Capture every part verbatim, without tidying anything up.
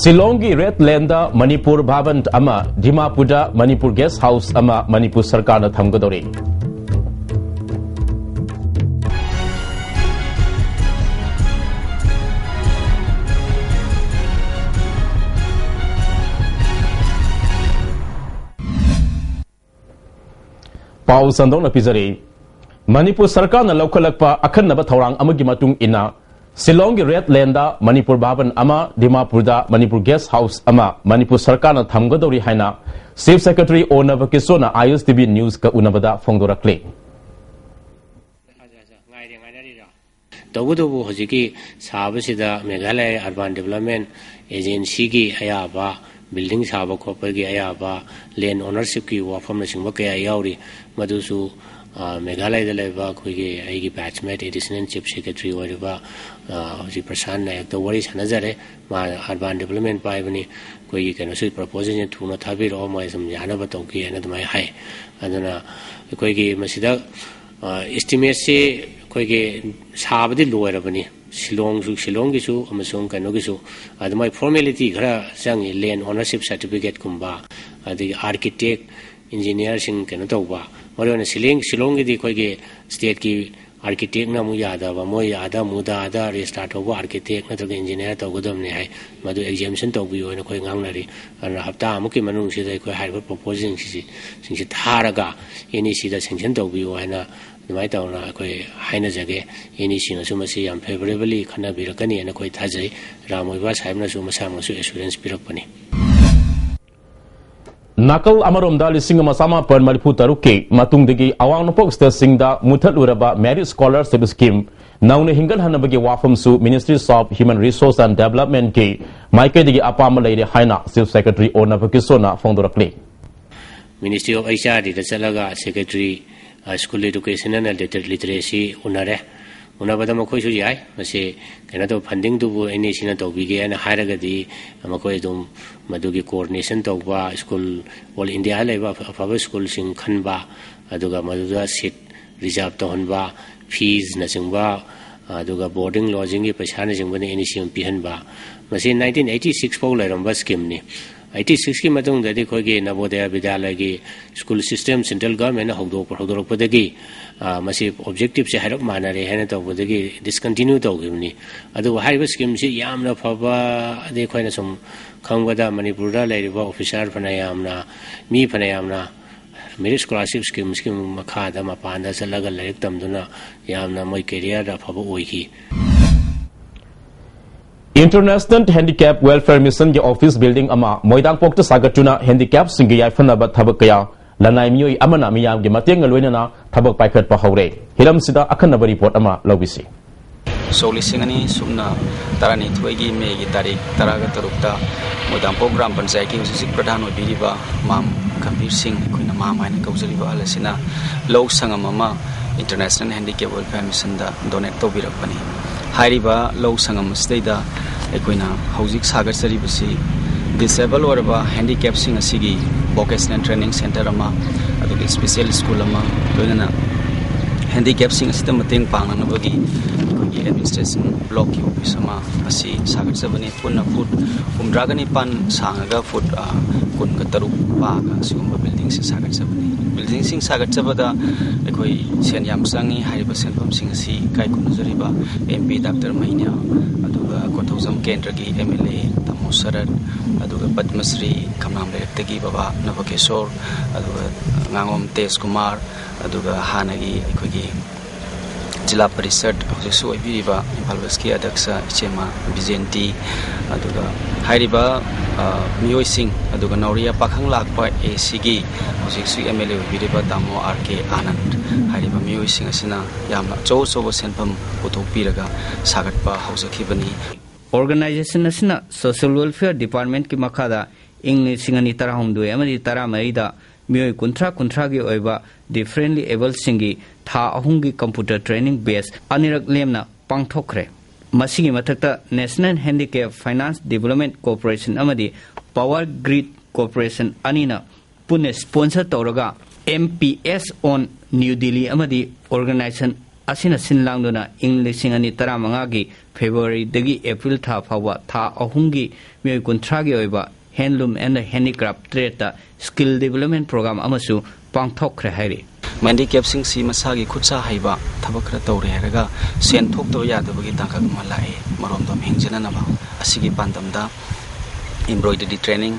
ꯁꯤꯂꯣꯡꯒꯤ red ꯂꯦꯟꯗ Manipur ꯚꯕꯟ ꯑꯃ, ꯗꯤꯃꯥꯄꯨꯔꯗ Manipur gas house ꯑꯃ ꯃꯅꯤꯄꯨꯔ ꯁꯔꯀꯥꯔꯅ ꯊꯝꯒꯗꯧꯔꯤ꯫ ꯄꯥꯎ ꯁꯟꯗꯣꯛꯅ ꯄꯤꯖꯔꯤ꯫ ꯃꯅꯤꯄꯨꯔ ꯁꯔꯀꯥꯔꯅ ꯂꯧꯈꯠꯂꯛꯄ ꯑꯈꯟꯅꯕ ꯊꯧꯔꯥꯡ ꯑꯃꯒꯤ ꯃꯇꯨꯡ ꯏꯟꯅ, ꯁꯤꯂꯣꯡꯒꯤ ꯔꯦꯗ ꯂꯦꯟꯗ ꯃꯅꯤꯄꯨꯔ ꯚꯕꯟ ꯑꯃ, ꯗꯤꯃꯥꯄꯨꯔꯗ ꯃꯅꯤꯄꯨꯔ ꯒꯦꯁ ꯍꯥꯎꯁ ꯑꯃ ꯃꯅꯤꯄꯨꯔ ꯁꯔꯀꯥꯔꯅ ꯊꯝꯒꯗꯧꯔꯤ ꯍꯥꯏꯅ ꯆꯤꯐ ꯁꯦꯀ꯭ꯔꯦꯇꯔꯤ ꯑꯣ ꯅꯕꯀꯤꯁꯣꯔꯅ ꯑꯥꯏ ꯑꯦꯁ ꯇꯤ ꯚꯤ ꯅ꯭ꯌꯨꯁꯀ ꯎꯅꯕꯗ ꯐꯣꯡꯗꯣꯔꯛꯂꯤ꯫ ꯉꯥꯏꯔꯦ, ꯉꯥꯏꯅꯔꯤꯔꯣ? ꯇꯧꯕꯇꯕꯨ ꯍꯧꯖꯤꯛꯀꯤ ꯁꯥꯕꯁꯤꯗ ꯃꯦꯘꯥꯂꯌ ꯑꯔꯕꯥꯟ ꯗꯤꯕꯦꯂꯞꯃꯦꯟ ꯑꯦꯖꯦꯟꯁꯤꯒꯤ ꯑꯌꯥꯕ, ꯕꯤꯜꯗꯤꯡ ꯁꯥꯕ ꯈꯣꯠꯄꯒꯤ ꯑꯌꯥꯕ, ꯂꯦꯟ ꯑꯣꯅꯔꯁꯤꯞꯀꯤ ꯋꯥꯐꯝꯅꯆꯤꯡꯕ ꯀꯌꯥ ꯌꯥꯎꯔꯤ꯫ ꯃꯗꯨꯁꯨ, ꯑ, ꯃꯦꯘꯥꯂꯌꯗ ꯂꯩꯕ ꯑꯩꯈꯣꯏꯒꯤ, ꯑꯩꯒꯤ ꯕꯦꯠꯁꯃꯦꯠ ꯑꯦꯗꯤꯁꯅꯦꯜ ꯆꯤꯐ ꯁꯦꯀ꯭ꯔꯦꯇꯔꯤ ꯑꯣꯏꯔꯤꯕ, ꯑ, ꯍꯧꯖꯤꯛ ꯄ꯭ꯔꯁꯥꯟ ꯅꯥꯌꯛꯇ ꯋꯥꯔꯤ ꯁꯥꯟꯅꯖꯔꯦ꯫ ꯃꯥ ꯑꯔꯕꯥꯟ ꯗꯤꯕꯦꯂꯞꯃꯦꯟ ꯄꯥꯏꯕꯅꯤ, ꯑꯩꯈꯣꯏꯒꯤ ꯀꯩꯅꯣꯁꯤ, ꯄ꯭ꯔꯄꯣꯖꯦꯜꯁꯦ ꯊꯨꯅ ꯊꯥꯕꯤꯔꯛꯑꯣ, ꯃꯣꯏ ꯁꯨꯝ ꯌꯥꯅꯕ ꯇꯧꯒꯦ ꯍꯥꯏꯅ ꯑꯗꯨꯃꯥꯏꯅ ꯍꯥꯏ꯫ ꯑꯗꯨꯅ ꯑꯩꯈꯣꯏꯒꯤ ꯃꯁꯤꯗ, ꯑ, ꯏꯁꯇꯤꯃꯦꯠꯁꯤ ꯑꯩꯈꯣꯏꯒꯤ ꯁꯥꯕꯗꯤ ꯂꯣꯏꯔꯕꯅꯤ꯫ ꯁꯤꯂꯣꯡꯁꯨ, ꯁꯤꯂꯣꯡꯒꯤꯁꯨ ꯑꯃꯁꯨꯡ ꯀꯩꯅꯣꯒꯤꯁꯨ ꯑꯗꯨꯃꯥꯏ ꯐꯣꯔꯃꯦꯂꯤꯇꯤ ꯈꯔ ꯆꯪꯉꯤ, ꯂꯦꯟ ꯑꯣꯅꯔꯁꯤꯞ ꯁꯥꯔꯇꯤꯐꯤꯀꯦꯠꯀꯨꯝꯕ, ꯑꯗꯒꯤ ꯑꯥꯔꯀꯤꯇꯦꯛ, ꯏꯟꯖꯤꯅꯤꯌꯥꯔꯁꯤꯡ ꯀꯩꯅꯣ ꯇꯧꯕ꯫ ꯃꯔꯨꯑꯣꯏꯅ ꯁꯤꯂꯤꯡ-, ꯁꯤꯂꯣꯡꯒꯤꯗꯤ ꯑꯩꯈꯣꯏꯒꯤ ꯁ꯭ꯇꯦꯠꯀꯤ ꯑꯥꯔꯀꯤꯇꯦꯛꯅ ꯑꯃꯨꯛ ꯌꯥꯗꯕ, ꯃꯣꯏ ꯑꯥꯗ ꯑꯃꯨꯗ ꯑꯥꯗ ꯔꯦꯖꯤꯁꯇꯥꯔ ꯇꯧꯕ ꯑꯥꯔꯀꯤꯇꯦꯛ ꯅꯠꯇ꯭ꯔꯒ ꯏꯟꯖꯤꯅꯤꯌꯥꯔ ꯇꯧꯒꯗꯕꯅꯤ ꯍꯥꯏ꯫ ꯃꯗꯨ ꯑꯦꯛꯖꯦꯝꯁꯟ ꯇꯧꯕꯤꯌꯨ ꯍꯥꯏꯅ ꯑꯩꯈꯣꯏ ꯉꯥꯡꯅꯔꯤ꯫ ꯑꯗꯨꯅ ꯍꯞꯇꯥ ꯑꯃꯨꯛꯀꯤ ꯃꯅꯨꯡꯁꯤꯗ ꯑꯩꯈꯣꯏ ꯍꯥꯏꯔꯤꯕ ꯄ꯭ꯔꯣꯄꯣꯖꯦꯜꯁꯤꯡꯁꯤ, ꯁꯤꯡꯁꯤ ꯊꯥꯔꯒ ꯑꯦꯟ ꯏ ꯁꯤꯗ ꯁꯦꯡꯁꯟ ꯇꯧꯕꯤꯌꯨ ꯍꯥꯏꯅ ꯑꯗꯨꯃꯥꯏꯅ ꯇꯧꯅ ꯑꯩꯈꯣꯏ ꯍꯥꯏꯅꯖꯒꯦ꯫ ꯑꯦꯟ ꯏ ꯁꯤꯅꯁꯨ ꯃꯁꯤ ꯌꯥꯝ ꯐꯦꯕꯔꯦꯕꯂꯤ ꯈꯟꯅꯕꯤꯔꯛꯀꯅꯤ ꯍꯥꯏꯅ ꯑꯩꯈꯣꯏ ꯊꯥꯖꯩ꯫ ꯔꯥꯝ ꯑꯣꯏꯕ ꯁꯥꯍꯦꯕꯅꯁꯨ ꯃꯁꯥꯃꯛꯁꯨ ꯑꯦꯁꯨꯔꯦꯟꯁ ꯄꯤꯔꯛꯄꯅꯤ꯫ ꯅꯥꯀꯜ ꯑꯃꯔꯣꯝꯗ, ꯂꯤꯁꯤꯡ ꯑꯃ ꯆꯃꯥꯄꯟ ꯃꯔꯤꯐꯨ ꯇꯔꯨꯛꯀꯤ ꯃꯇꯨꯡꯗꯒꯤ ꯑꯋꯥꯡ ꯅꯣꯡꯄꯣꯛ ꯁ꯭ꯇꯦꯠꯁꯤꯡꯗ ꯃꯨꯠꯊꯠꯂꯨꯔꯕ ꯃꯦꯔꯤꯠ ꯁ꯭ꯀꯣꯂꯔꯁꯤꯞ ꯁ꯭ꯀꯤꯝ ꯅꯧꯅ ꯍꯤꯡꯒꯠꯍꯟꯅꯕꯒꯤ ꯋꯥꯐꯝꯁꯨ Ministries of Human Resource and Developmentꯀꯤ ꯃꯥꯏꯀꯩꯗꯒꯤ ꯑꯄꯥꯝꯕ ꯂꯩꯔꯦ ꯍꯥꯏꯅ ꯆꯤꯐ ꯁꯦꯀ꯭ꯔꯦꯇꯔꯤ ꯑꯣ ꯅꯕꯀꯤꯁꯣꯔꯅ ꯐꯣꯡꯗꯣꯔꯛꯂꯤ꯫ Ministry of H R Dꯗ ꯆꯠꯂꯒ ꯁꯦꯀ꯭ꯔꯦꯇꯔꯤ, ꯑ, ꯁ꯭ꯀꯨꯜ ꯑꯦꯗꯨꯀꯦꯁꯟ ꯑꯦꯟ ꯂꯤꯇꯔꯦꯁꯤ ꯎꯅꯔꯦ꯫ ꯎꯅꯕꯗ ꯃꯈꯣꯏꯁꯨ ꯌꯥꯏ, ꯃꯁꯤ ꯀꯩꯅꯣ ꯇꯧ, ꯐꯟꯗꯤꯡꯗꯨꯕꯨ ꯑꯦꯟ ꯏ ꯁꯤꯅ ꯇꯧꯕꯤꯒꯦ ꯍꯥꯏꯅ ꯍꯥꯏꯔꯒꯗꯤ ꯃꯈꯣꯏ ꯑꯗꯨꯝ ꯃꯗꯨꯒꯤ ꯀꯣꯑꯣꯔꯗꯤꯅꯦꯁꯟ ꯇꯧꯕ, ꯁ꯭ꯀꯨꯜ ꯑꯣꯜ ꯏꯟꯗꯤꯌꯥꯗ ꯂꯩꯕ ꯑꯐ-, ꯑꯐꯕ ꯁ꯭ꯀꯨꯜꯁꯤꯡ ꯈꯟꯕ, ꯑꯗꯨꯒ ꯃꯗꯨꯗ ꯁꯤꯠ ꯔꯤꯖꯥꯔꯚ ꯇꯧꯍꯟꯕ, ꯐꯤꯁꯅꯆꯤꯡꯕ, ꯑꯗꯨꯒ boarding lodgingꯒꯤ ꯄꯩꯁꯥꯅꯆꯤꯡꯕꯅ ꯏꯅꯤꯁꯤꯌꯦꯝ ꯄꯤꯍꯟꯕ, ꯃꯁꯤ nineteen eighty six ꯐꯥꯎ ꯂꯩꯔꯝꯕ schemeꯅꯤ꯫ Eighty sixꯀꯤ ꯃꯇꯨꯡꯗꯗꯤ ꯑꯩꯈꯣꯏꯒꯤ ꯅꯕꯣꯗꯌꯥ ꯕꯤꯗ꯭ꯌꯥꯂꯌꯒꯤ school system central governmentꯅ ꯍꯧꯗꯣꯛꯄ ꯍꯧꯗꯣꯔꯛꯄꯗꯒꯤ, ꯑ, ꯃꯁꯤ objectiveꯁꯦ ꯍꯥꯏꯔꯞ ꯃꯥꯟꯅꯔꯦ ꯍꯥꯏꯅ ꯇꯧꯕꯗꯒꯤ discontinue ꯇꯧꯈꯤꯕꯅꯤ꯫ ꯑꯗꯨꯕꯨ ꯍꯥꯏꯔꯤꯕ schemeꯁꯤ ꯌꯥꯝꯅ ꯐꯕ, ꯑꯗꯩ ꯑꯩꯈꯣꯏꯅ ꯁꯨꯝ ꯈꯪꯕꯗ ꯃꯅꯤꯄꯨꯔꯗ ꯂꯩꯔꯤꯕ officer ꯐꯅ ꯌꯥꯝꯅ, ꯃꯤ ꯐꯅ ꯌꯥꯝꯅ merit scholarship schemesꯀꯤ ꯃꯈꯥꯗ ꯃꯄꯥꯟꯗ ꯆꯠꯂꯒ ꯂꯥꯏꯔꯤꯛ ꯇꯝꯗꯨꯅ ꯌꯥꯝꯅ ꯃꯣꯏ careerꯗ ꯑꯐꯕ ꯑꯣꯏꯈꯤ꯫ International Handicap Welfare Missionꯒꯤ office building ꯑꯃ ꯃꯣꯏꯗꯥꯡꯄꯣꯛꯇ ꯁꯥꯒꯠꯇꯨꯅ handicapꯁꯤꯡꯒꯤ ꯌꯥꯏꯐꯅꯕ ꯊꯕꯛ ꯀꯌꯥ, ꯂꯅꯥꯏ ꯃꯤꯑꯣꯏ ꯑꯃꯅ ꯃꯤꯌꯥꯝꯒꯤ ꯃꯇꯦꯡꯒ ꯂꯣꯏꯅꯅ ꯊꯕꯛ ꯄꯥꯏꯈꯠꯄ ꯍꯧꯔꯦ꯫ ꯍꯤꯔꯝꯁꯤꯗ ꯑꯈꯟꯅꯕ report ꯑꯃ ꯂꯧꯕꯤꯁꯤ꯫ ꯁꯣꯛ ꯂꯤꯁꯤꯡ ꯑꯅꯤ ꯁꯨꯞꯅ ꯇꯔꯥꯅꯤꯊꯣꯏꯒꯤ ꯃꯦꯒꯤ ꯇꯥꯔꯤꯛ ꯇꯔꯥꯒ ꯇꯔꯨꯛꯇ ꯃꯣꯏꯗꯥꯡꯄꯣꯛ ꯒ꯭ꯔꯥꯝ ꯄꯟꯆꯥꯌꯠꯀꯤ ꯍꯧꯖꯤꯛ ꯍꯧꯖꯤꯛ ꯄ꯭ꯔꯙꯥꯟ ꯑꯣꯏꯕꯤꯔꯤꯕ ꯃꯥꯝ ꯒꯝꯚꯤꯔ ꯁꯤꯡ, ꯑꯩꯈꯣꯏꯅ ꯃꯥꯝ ꯍꯥꯏꯅ ꯀꯧꯖꯔꯤꯕ ꯑꯍꯜ ꯑꯁꯤꯅ ꯂꯧ ꯁꯪꯉꯝ ꯑꯃ International Handicap Welfare Missionꯗ donate ꯇꯧꯕꯤꯔꯛꯄꯅꯤ꯫ ꯍꯥꯏꯔꯤꯕ ꯂꯧ ꯁꯪꯉꯝ ꯑꯁꯤꯗꯩꯗ ꯑꯩꯈꯣꯏꯅ ꯍꯧꯖꯤꯛ ꯁꯥꯒꯠꯆꯔꯤꯕꯁꯤ disable ꯑꯣꯏꯔꯕ handicapꯁꯤꯡ ꯑꯁꯤꯒꯤ vocational training centre ꯑꯃ, ꯑꯗꯨꯒ special school ꯑꯃ, ꯂꯣꯏꯅꯅ handicapꯁꯤꯡ ꯑꯁꯤꯗ ꯃꯇꯦꯡ ꯄꯥꯡꯅꯅꯕꯒꯤ ꯑꯩꯈꯣꯏꯒꯤ administration blockꯀꯤ office ꯑꯃ ꯑꯁꯤ ꯁꯥꯒꯠꯆꯕꯅꯤ꯫ ꯄꯨꯟꯅ foot ꯍꯨꯝꯗ꯭ꯔꯥꯒ ꯅꯤꯄꯥꯟ ꯁꯥꯡꯉꯒ foot, ꯑ, ꯀꯨꯟꯒ ꯇꯔꯨꯛ ꯄꯥꯛꯑꯒ ꯑꯁꯤꯒꯨꯝꯕ buildingꯁꯤ ꯁꯥꯒꯠꯆꯕꯅꯤ꯫ Buildingꯁꯤꯡ ꯁꯥꯒꯠꯆꯕꯗ ꯑꯩꯈꯣꯏ ꯁꯦꯟ ꯌꯥꯝ ꯆꯪꯉꯤ꯫ ꯍꯥꯏꯔꯤꯕ ꯁꯦꯟꯐꯝꯁꯤꯡ ꯑꯁꯤ ꯏꯀꯥꯏ ꯈꯨꯝꯅꯖꯔꯤꯕ MP ꯗꯥꯛꯇꯔ ꯃꯍꯤꯅꯥ, ꯑꯗꯨꯒ ꯀꯣꯟꯊꯧꯖꯝ ꯀꯦꯟꯗ꯭ꯔꯒꯤ MLA ꯇꯥꯃꯣ ꯁꯔꯠ, ꯑꯗꯨꯒ ꯄꯗꯃꯁ꯭ꯔꯤ ꯈꯝꯂꯥꯡ ꯂꯩꯔꯛꯇꯒꯤ ꯕꯕꯥ ꯅꯕꯀꯦꯁꯣꯔ, ꯑꯗꯨꯒ ꯉꯥꯉꯣꯝ ꯇꯦꯖꯀꯨꯃꯥꯔ, ꯑꯗꯨꯒ ꯍꯥꯟꯅꯒꯤ ꯑꯩꯈꯣꯏꯒꯤ ꯖꯤꯂꯥ ꯄꯔꯤꯁꯠ ꯍꯧꯖꯤꯛꯁꯨ ꯑꯣꯏꯕꯤꯔꯤꯕ ꯏꯝꯐꯥꯜ ꯋꯦꯁꯀꯤ ꯑꯗ꯭ꯌꯛꯁ ꯏꯆꯦꯃ ꯕꯤꯖꯦꯟꯇꯤ, ꯑꯗꯨꯒ ꯍꯥꯏꯔꯤꯕ, ꯑ, ꯃꯤꯑꯣꯏꯁꯤꯡ, ꯑꯗꯨꯒ ꯅꯥꯎꯔꯤꯌꯥ ꯄꯥꯈꯪ ꯂꯥꯛꯄ ACꯒꯤ ꯍꯧꯖꯤꯛꯁꯨ MLA ꯑꯣꯏꯕꯤꯔꯤꯕ ꯇꯥꯃꯣ R K ꯑꯥꯅꯟꯗ ꯍꯥꯏꯔꯤꯕ ꯃꯤꯑꯣꯏꯁꯤꯡ ꯑꯁꯤꯅ ꯌꯥꯝꯅ ꯑꯆꯧ ꯑꯆꯧꯕ ꯁꯦꯟꯐꯝ ꯄꯨꯊꯣꯛꯄꯤꯔꯒ ꯁꯥꯒꯠꯄ ꯍꯧꯖꯈꯤꯕꯅꯤ꯫ Organisation ꯑꯁꯤꯅ Social Welfare Departmentꯀꯤ ꯃꯈꯥꯗ ꯏꯪ ꯂꯤꯁꯤꯡ ꯑꯅꯤ ꯇꯔꯥꯍꯨꯝꯗꯣꯏ ꯑꯃꯗꯤ ꯇꯔꯥꯃꯔꯤꯗ ꯃꯤꯑꯣꯏ ꯀꯨꯟꯊ꯭ꯔꯥ ꯀꯨꯟꯊ꯭ꯔꯥꯒꯤ ꯑꯣꯏꯕ differently abledꯁꯤꯡꯒꯤ ꯊꯥ ꯑꯍꯨꯝꯒꯤ computer training batch ꯑꯅꯤꯔꯛ ꯂꯦꯝꯅ ꯄꯥꯡꯊꯣꯛꯈ꯭ꯔꯦ꯫ ꯃꯁꯤꯒꯤ ꯃꯊꯛꯇ National Handicap Finance Development Corporation ꯑꯃꯗꯤ Power Grid Corporation ꯑꯅꯤꯅ ꯄꯨꯟꯅ sponsor ꯇꯧꯔꯒ MPS on New Delhi ꯑꯃꯗꯤ Organisation ꯑꯁꯤꯅ ꯁꯤꯟ ꯂꯥꯡꯗꯨꯅ ꯏꯪ ꯂꯤꯁꯤꯡ ꯑꯅꯤ ꯇꯔꯥꯃꯉꯥꯒꯤ ꯐꯦꯕ꯭ꯔꯨꯋꯥꯔꯤꯗꯒꯤ ꯑꯦꯄ꯭ꯔꯤꯜ ꯊꯥ ꯐꯥꯎꯕ ꯊꯥ ꯑꯍꯨꯝꯒꯤ ꯃꯤꯑꯣꯏ ꯀꯨꯟꯊ꯭ꯔꯥꯒꯤ ꯑꯣꯏꯕ Handloom and Handicraft Trade Skill Development Program ꯑꯃꯁꯨ ꯄꯥꯡꯊꯣꯛꯈ꯭ꯔꯦ ꯍꯥꯏꯔꯤ꯫ ꯍꯦꯟꯗꯤꯀꯦꯞꯁꯤꯡꯁꯤ ꯃꯁꯥꯒꯤ ꯈꯨꯠ ꯁꯥ ꯍꯩꯕ ꯊꯕꯛ ꯈꯔ ꯇꯧꯔꯦ ꯍꯥꯏꯔꯒ ꯁꯦꯟ ꯊꯣꯛꯇꯕ ꯌꯥꯗꯕꯒꯤ ꯇꯥꯡꯀꯛ ꯑꯃ ꯂꯥꯛꯑꯦ꯫ ꯃꯔꯣꯝꯗꯣꯝ ꯍꯤꯡꯖꯅꯅꯕ ꯑꯁꯤꯒꯤ ꯄꯥꯟꯗꯝꯗ embroidery training,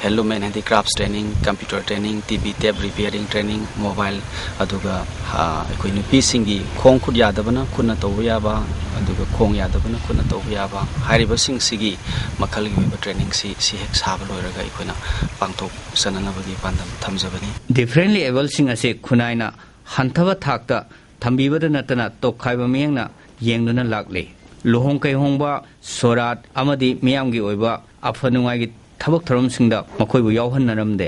handloom and handicrafts training, computer training, T V tape repairing training, mobile, ꯑꯗꯨꯒ, ꯑ, ꯑꯩꯈꯣꯏ ꯅꯨꯄꯤꯁꯤꯡꯒꯤ ꯈꯣꯡ ꯈꯨꯠ ꯌꯥꯗꯕꯅ ꯈꯨꯠꯅ ꯇꯧꯕ ꯌꯥꯕ, ꯑꯗꯨꯒ ꯈꯣꯡ ꯌꯥꯗꯕꯅ ꯈꯨꯠꯅ ꯇꯧꯕ ꯌꯥꯕ ꯍꯥꯏꯔꯤꯕꯁꯤꯡꯁꯤꯒꯤ ꯃꯈꯜꯒꯤ ꯑꯣꯏꯕ trainingꯁꯤ ꯁꯤ ꯍꯦꯛ ꯁꯥꯕ ꯂꯣꯏꯔꯒ ꯑꯩꯈꯣꯏꯅ ꯄꯥꯡꯊꯣꯛꯆꯅꯅꯕꯒꯤ ꯄꯥꯟꯗꯝ ꯊꯝꯖꯕꯅꯤ꯫ Differently abledꯁꯤꯡ ꯑꯁꯤ ꯈꯨꯟꯅꯥꯏꯅ ꯍꯟꯊꯕ ꯊꯥꯛꯇ ꯊꯝꯕꯤꯕꯗ ꯅꯠꯇꯅ ꯇꯣꯈꯥꯏꯕ ꯃꯤꯠꯌꯦꯡꯅ ꯌꯦꯡꯗꯨꯅ ꯂꯥꯛꯂꯤ꯫ ꯂꯨꯍꯣꯡ ꯀꯩꯍꯣꯡꯕ, ꯁꯣꯔꯥꯠ ꯑꯃꯗꯤ ꯃꯤꯌꯥꯝꯒꯤ ꯑꯣꯏꯕ ꯑꯐ ꯅꯨꯡꯉꯥꯏꯒꯤ ꯊꯕꯛ ꯊꯧꯔꯝꯁꯤꯡꯗ ꯃꯈꯣꯏꯕꯨ ꯌꯥꯎꯍꯟꯅꯔꯝꯗꯦ꯫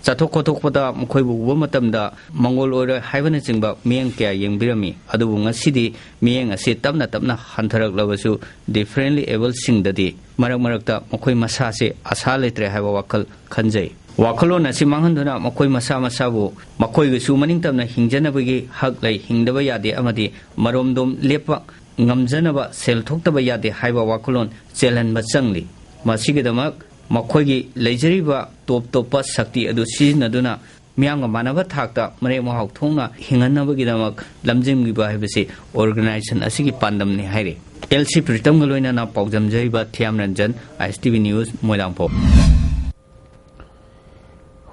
ꯆꯠꯊꯣꯛ ꯈꯣꯠꯇꯣꯛꯄꯗ ꯃꯈꯣꯏꯕꯨ ꯎꯕ ꯃꯇꯝꯗ ꯃꯪꯒꯣꯜ ꯑꯣꯏꯔꯣꯏ ꯍꯥꯏꯕꯅꯆꯤꯡꯕ ꯃꯤꯠꯌꯦꯡ ꯀꯌꯥ ꯌꯦꯡꯕꯤꯔꯝꯃꯤ꯫ ꯑꯗꯨꯕꯨ ꯉꯁꯤꯗꯤ ꯃꯤꯠꯌꯦꯡ ꯑꯁꯤ ꯇꯞꯅ ꯇꯞꯅ ꯍꯟꯊꯔꯛꯂꯕꯁꯨ, differently abledꯁꯤꯡꯗꯗꯤ ꯃꯔꯛ ꯃꯔꯛꯇ ꯃꯈꯣꯏ ꯃꯁꯥꯁꯦ ꯑꯁꯥ ꯂꯩꯇ꯭ꯔꯦ ꯍꯥꯏꯕ ꯋꯥꯈꯜ ꯈꯟꯖꯩ꯫ ꯋꯥꯈꯜꯂꯣꯟ ꯑꯁꯤ ꯃꯥꯡꯍꯟꯗꯨꯅ ꯃꯈꯣꯏ ꯃꯁꯥ ꯃꯁꯥꯕꯨ ꯃꯈꯣꯏꯒꯤꯁꯨ ꯃꯅꯤꯡꯇꯝꯅ ꯍꯤꯡꯖꯅꯕꯒꯤ ꯍꯛ ꯂꯩ, ꯍꯤꯡꯗꯕ ꯌꯥꯗꯦ ꯑꯃꯗꯤ ꯃꯔꯣꯝꯗꯣꯝ ꯂꯦꯞꯄ ꯉꯝꯖꯅꯕ ꯁꯦꯜ ꯊꯣꯛꯇꯕ ꯌꯥꯗꯦ ꯍꯥꯏꯕ ꯋꯥꯈꯜꯂꯣꯟ ꯆꯦꯜꯍꯟꯕ ꯆꯪꯂꯤ꯫ ꯃꯁꯤꯒꯤꯗꯃꯛ ꯃꯈꯣꯏꯒꯤ ꯂꯩꯖꯔꯤꯕ ꯇꯣꯞ ꯇꯣꯞꯄ ꯁꯛꯇꯤ ꯑꯗꯨ ꯁꯤꯖꯤꯟꯅꯗꯨꯅ ꯃꯤꯌꯥꯝꯒ ꯃꯥꯟꯅꯕ ꯊꯥꯛꯇ ꯃꯔꯦꯛ ꯃꯍꯥꯎ ꯊꯣꯛꯅ ꯍꯤꯡꯍꯟꯅꯕꯒꯤꯗꯃꯛ ꯂꯝꯖꯤꯡꯕꯤꯕ ꯍꯥꯏꯕꯁꯤ organization ꯑꯁꯤꯒꯤ ꯄꯥꯟꯗꯝꯅꯤ ꯍꯥꯏꯔꯤ꯫ ꯑꯦꯜ ꯁꯤ ꯄ꯭ꯔꯤꯇꯝꯒ ꯂꯣꯏꯅꯅ ꯄꯥꯎꯖꯝꯖꯩꯕ ꯊꯤꯌꯥꯝ Ranjan, I S T V News, ꯃꯣꯏꯔꯥꯡꯐꯧ꯫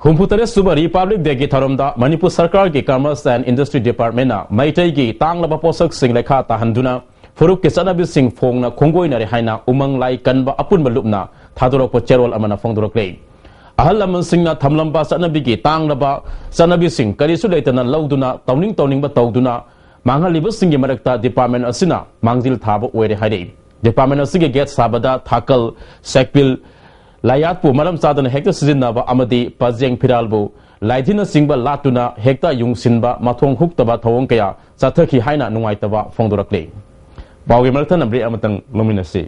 ꯍꯨꯝꯐꯨꯇꯔꯦꯠ ꯁꯨꯕ Republic Day ꯒꯤ ꯊꯧꯔꯝꯗ ꯃꯅꯤꯄꯨꯔ ꯁꯔꯀꯥꯔꯒꯤ Commerce and Industry Department ꯅ ꯃꯩꯇꯩꯒꯤ ꯇꯥꯡꯂꯕ ꯄꯣꯠꯁꯛꯁꯤꯡ ꯂꯩꯈꯥ ꯇꯥꯍꯟꯗꯨꯅ ꯐꯨꯔꯨꯞꯀꯤ ꯆꯠꯅꯕꯤꯁꯤꯡ ꯐꯣꯡꯅ ꯈꯣꯡꯒꯣꯏꯅꯔꯦ ꯍꯥꯏꯅ ꯎꯃꯪ ꯂꯥꯏ ꯀꯟꯕ ꯑꯄꯨꯟꯕ ꯂꯨꯞꯅ ꯊꯥꯗꯣꯔꯛꯄ ꯆꯦꯔꯣꯜ ꯑꯃꯅ ꯐꯣꯡꯗꯣꯔꯛꯂꯤ꯫ ꯑꯍꯜ ꯂꯃꯟꯁꯤꯡꯅ ꯊꯝꯂꯝꯕ ꯆꯠꯅꯕꯤꯒꯤ ꯇꯥꯡꯂꯕ ꯆꯠꯅꯕꯤꯁꯤꯡ ꯀꯔꯤꯁꯨ ꯂꯩꯇꯅ ꯂꯧꯗꯨꯅ ꯇꯧꯅꯤꯡ ꯇꯧꯅꯤꯡꯕ ꯇꯧꯗꯨꯅ ꯃꯥꯡꯍꯜꯂꯤꯕꯁꯤꯡꯒꯤ ꯃꯔꯛꯇ department ꯑꯁꯤꯅ ꯃꯥꯡꯖꯤꯜ ꯊꯥꯕ ꯑꯣꯏꯔꯦ ꯍꯥꯏꯔꯛꯏ꯫ Department ꯑꯁꯤꯒꯤ gate ꯁꯥꯕꯗ ꯊꯥꯀꯜ, ꯁꯦꯛꯄꯤꯜ, ꯂꯥꯌꯥꯠꯄꯨ ꯃꯔꯝ ꯆꯥꯗꯅ ꯍꯦꯛꯇ ꯁꯤꯖꯤꯟꯅꯕ ꯑꯃꯗꯤ ꯄꯖꯦꯡ ꯐꯤꯔꯥꯜꯕꯨ ꯂꯥꯏꯙꯤꯅꯆꯤꯡꯕ ꯂꯥꯠꯇꯨꯅ ꯍꯦꯛꯇ ꯌꯨꯡꯁꯤꯟꯕ ꯃꯊꯣꯡ ꯍꯨꯛꯇꯕ ꯊꯧꯑꯣꯡ ꯀꯌꯥ ꯆꯠꯊꯈꯤ ꯍꯥꯏꯅ ꯅꯨꯡꯉꯥꯏꯇꯕ ꯐꯣꯡꯗꯣꯔꯛꯂꯤ꯫ ꯄꯥꯎꯒꯤ ꯃꯔꯛ ꯊꯠꯅ break ꯑꯃꯇꯪ ꯂꯧꯃꯤꯟꯅꯁꯤ꯫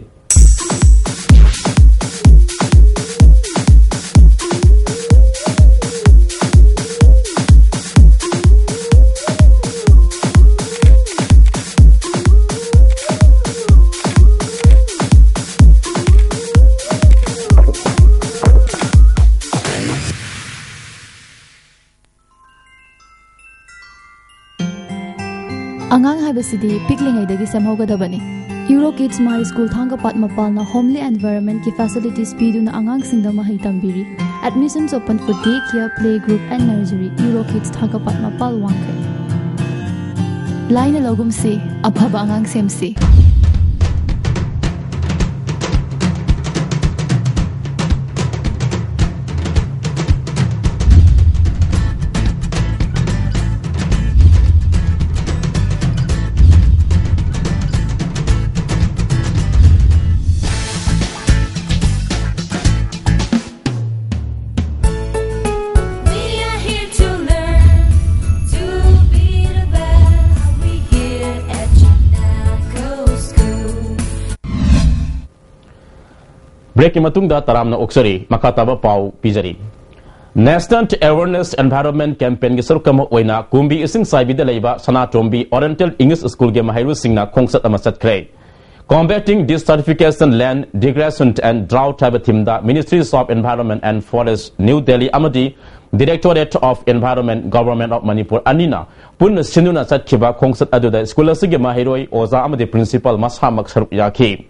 ꯍꯥꯏꯕꯁꯤꯗꯤ ꯄꯤꯛꯂꯤꯉꯩꯗꯒꯤ ꯁꯦꯝꯍꯧꯒꯗꯕꯅꯤ꯫ Euro Kids My School Thangapat ꯃꯄꯥꯜꯅ homely environment ꯀꯤ facilities ꯄꯤꯗꯨꯅ ꯑꯉꯥꯡꯁꯤꯡꯗ ꯃꯍꯩ ꯇꯝꯕꯤꯔꯤ꯫ Admissions open for day care, play group and nursery. Euro Kids ꯊꯥꯡꯒꯄꯥꯠ ꯃꯄꯥꯜ, ꯋꯥꯡꯈꯩ꯫ ꯂꯥꯏꯅ ꯂꯧꯒꯨꯝꯁꯤ, ꯑꯐꯕ ꯑꯉꯥꯡ ꯁꯦꯝꯁꯤ꯫ We are here to learn to be the best. We here at Chinako School. Break ꯀꯤ ꯃꯇꯨꯡꯗ ꯇꯔꯥꯝꯅ ꯑꯣꯛꯆꯔꯤ꯫ ꯃꯈꯥ ꯇꯥꯕ ꯄꯥꯎ ꯄꯤꯖꯔꯤ꯫ National Awareness Environment Campaign ꯒꯤ ꯁꯔꯨꯛ ꯑꯃ ꯑꯣꯏꯅ ꯀꯨꯝꯕꯤ ꯏꯁꯤꯡ ꯆꯥꯏꯕꯤꯗ ꯂꯩꯕ ꯁꯅꯥꯇꯣꯝꯕꯤ Oriental English School ꯒꯤ ꯃꯍꯩꯔꯣꯏꯁꯤꯡꯅ ꯈꯣꯡꯆꯠ ꯑꯃ ꯆꯠꯈ꯭ꯔꯦ꯫ Combating Desertification, Land Degradation and Drought ꯍꯥꯏꯕ theme the Ministries of Environment and Forest, New Delhi ꯑꯃꯗꯤ Directorate of Environment, Government of Manipur ꯑꯅꯤꯅ ꯄꯨꯟꯅ ꯁꯤꯟꯗꯨꯅ ꯆꯠꯈꯤꯕ ꯈꯣꯡꯆꯠ ꯑꯗꯨꯗ ꯁ꯭ꯀꯨꯜ ꯑꯁꯤꯒꯤ ꯃꯍꯩꯔꯣꯏ, ꯑꯣꯖꯥ ꯑꯃꯗꯤ principal ꯃꯁꯥꯃꯛ ꯁꯔꯨꯛ ꯌꯥꯈꯤ꯫